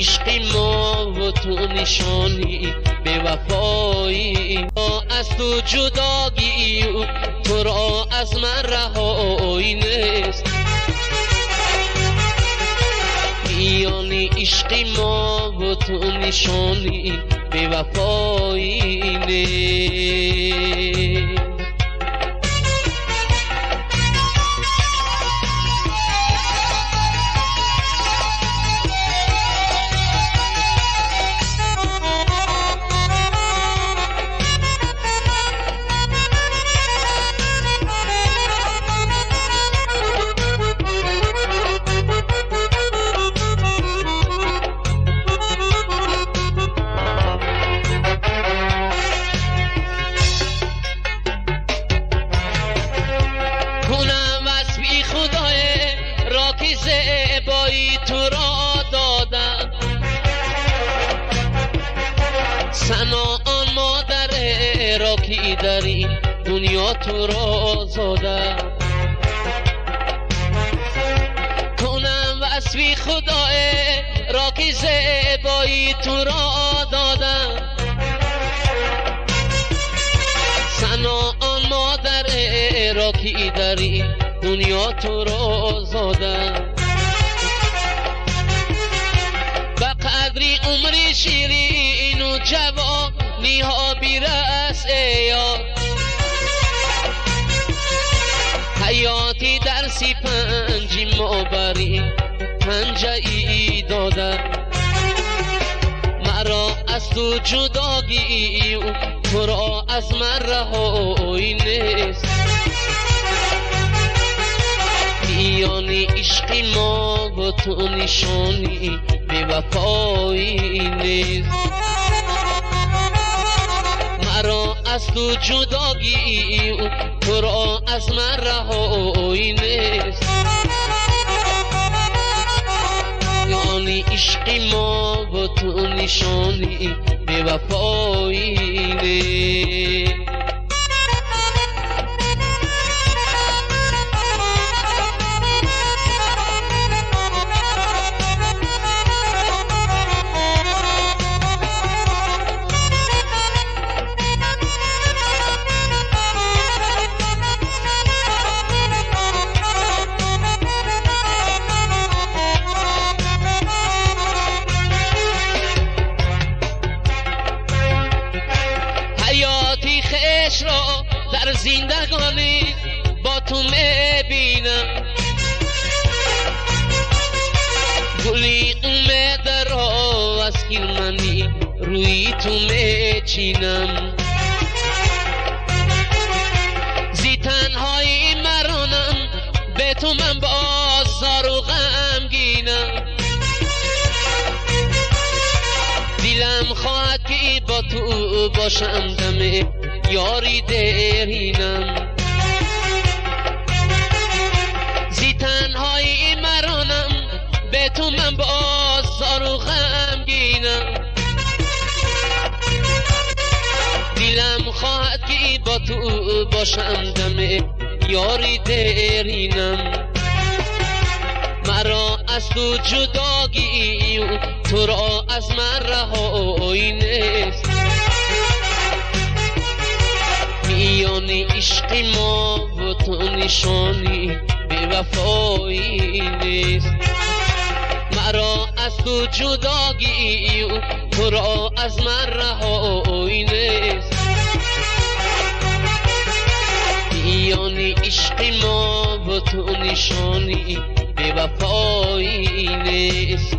عشق ما و تو نشانی بی‌وفایی. از تو جدایی تو را از من رهایی نیست. میان عشق ما و تو نشانی بی‌وفایی نیست. زیبایی تو را دادم، سنا آن مادر را که در این دنیا تو را زادم. کنم وصفی خدای را که زیبایی تو را دادم، سنا آن مادر را که در این دنیا تو را زادم. به قدری عمر شیرین و جوانی ها بیرس ای یار، حیاتی در 35 ما بری پنجه ای دادم. مرا از تو جدایی تو را از من رهایی نیست. میان عشق ما و تو نشانی بی‌وفایی نیست. مرا از تو جدایی تو را از من رهایی نیست. میان عشق ما و تو نشانی بی‌وفایی نیست. حیاتی خویش را در زندگانی با تو میبینم، گلی امید را از خرمنی روی تو میچینم. زی تنهایی مرانم به تو من باز زار و غمگینم. دلم خواهد که با تو باشم دم یاری درینم. زی تنهایی مرانم به تو من باز زار و غمگینم. دلم خواهد که با تو باشم دم یاری درینم. مرا از تو جدایی تو را از من رهایی نیست. میان عشق ما و تو نشانی بی‌وفایی نیست. مرا از تو جدایی تو را از من رهایی نیست. میان عشق ما و تو نشانی بی‌وفایی نیست.